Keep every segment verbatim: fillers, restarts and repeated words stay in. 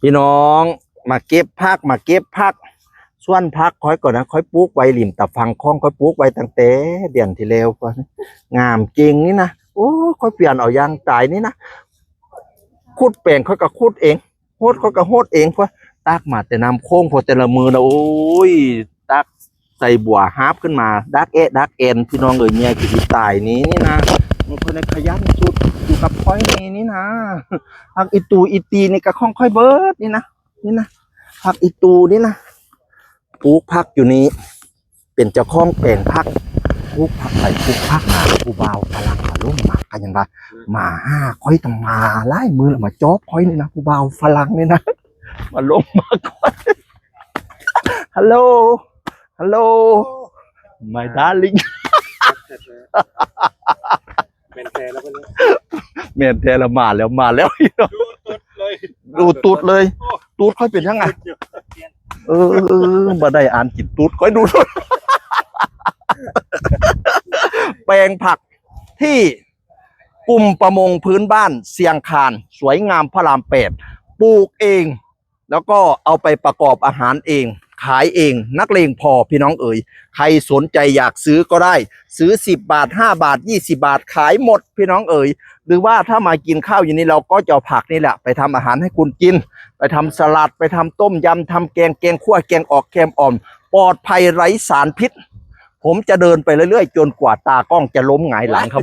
พี่น้อง มาเก็บผัก มาเก็บผัก สวนผักข้อยก่อนนะ ข้อยปลูกไว้ริมตะฝั่งคลอง ข้อยปลูกไว้ตั้งแต่เดือนที่แล้วก่อน งามจริงนี่นะ โอ้ ข้อยเปลี่ยนเอาอย่างตายนี่นะ ขุดแปลงข้อยก็ขุดเอง โหดข้อยก็โหดเอง เพราะตักมาแต่น้ำโขง พอแต่ละมื้อนะ โอ้ย ตักใส่บัวหาบขึ้นมา ดักแอะดักแอน พี่น้องเอ้ย เมียกินตายนี่นี่นะ มันเพิ่นขยันสุด อยู่กับข้อยนี่นี่นะ ผักอีตูอีตีนี่ก็ของข้อยเบิดนี่นะ นี่นะ ผักอีตูนี่นะ ปลูกผักอยู่นี่ เป็นเจ้าของแปลงผัก ปลูกผักไปปลูกผักมา ผู้บ่าวฝรั่งมาลงมากันยังว่า มาหาข้อยตั้งมาหลายมื้อแล้ว มาจอบข้อยนี่นะ ผู้บ่าวฝรั่งนี่นะ มาลงมาก่อน ฮัลโหล ฮัลโหล my darling แม่นแท้แล้วเพิ่น แม่นแท้แล้ว มาแล้ว มาแล้ว ดูตุ๊ดเลย ดูตุ๊ดเลย ตุ๊ดข้อยเป็นยังไง ตุ๊ดอยู่ เออ บ่ได้อ่านกินตุ๊ด ข้อยดูตุ๊ด แปลงผักที่กลุ่มประมงพื้นบ้านเชียงคาน สวยงามพระรามแปด ปลูกเอง แล้วก็เอาไปประกอบอาหารเอง ขายเอง นักเลงพอ พี่น้องเอ๋ย ใครสนใจอยากซื้อก็ได้ ซื้อสิบบาท ห้าบาท ยี่สิบบาท ขายหมด พี่น้องเอ๋ย หรือว่าถ้ามากินข้าวอยู่นี่ เราก็จะเอาผักนี่แหละ ไปทำอาหารให้คุณกิน ไปทำสลัด ไปทำต้มยำ ทำแกง แกงคั่ว แกงอ่อม แกงอ่อม ปลอดภัยไร้สารพิษ ผมจะเดินไปเรื่อยๆ จนกว่าตากล้องจะล้มหงายหลังครับ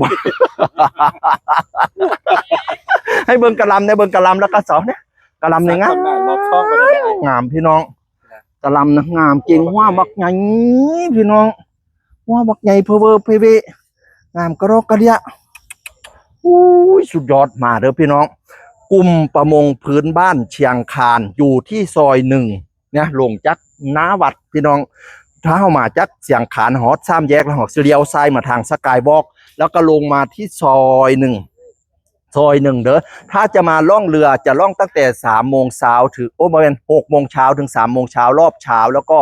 ให้เบิ่งกะหล่ำเนี่ย เบิ่งกะหล่ำแล้วก็เสาเนี่ย กะหล่ำเนี่ยงาม งามพี่น้อง กะหล่ำนะงามจริง หัวบักใหญ่ พี่น้อง หัวบักใหญ่ เพอเวอร์เพเว งามกระรอกกระเดีย อุ้ย สุดยอด มาเด้อพี่น้อง กลุ่มประมงพื้นบ้านเชียงคาน อยู่ที่ซอยหนึ่ง เนี่ย ลงจากหน้าวัดพี่น้อง ถ้าเข้ามาจากเชียงคาน ฮอดสามแยกแล้ว ฮอดเลี้ยวซ้ายมาทางสกายวอล์ก แล้วก็ลงมาที่ซอยหนึ่ง ซอยหนึ่งเด้อ ถ้าจะมาล่องเรือ จะล่องตั้งแต่สามโมงเช้าถึง โอ้ บ่แม่น หกโมงเช้าถึงสามโมงเช้า รอบเช้า แล้วก็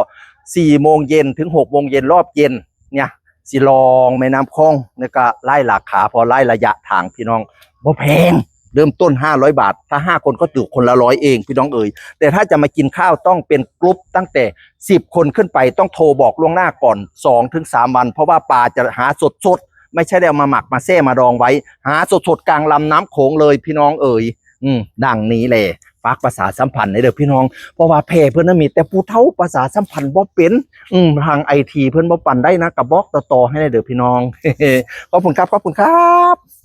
สี่โมงเย็นถึงหกโมงเย็น รอบเย็น เนี่ย สิล่องแม่น้ำโขง แล้วก็ไล่ราคา พอไล่ระยะทางพี่น้อง บ่แพง เริ่มต้นห้าร้อยบาท ถ้าห้าคนก็ตกคนละร้อยเอง พี่น้องเอ๋ย แต่ถ้าจะมากินข้าวต้องเป็นกลุ่มตั้งแต่สิบคนขึ้นไป ต้องโทรบอกล่วงหน้าก่อนสองถึงสามวัน เพราะว่าปลาจะหาสดๆ ไม่ใช่ได้เอามาหมักมาแช่มาดองไว้ หาสดๆ กลางลำน้ำโขงเลยพี่น้องเอ๋ย อืม ดังนี้แหละ ฝากประชาสัมพันธ์ให้เด้อพี่น้อง เพราะว่าแพร่เพิ่นน่ะมีแต่ผู้เฒ่า ประชาสัมพันธ์บ่เป็น อืม ทางไอทีเพิ่นบ่ปานใดนะ ก็บอกต่อๆ ให้แหน่เด้อพี่น้อง ขอบคุณครับ ขอบคุณครับ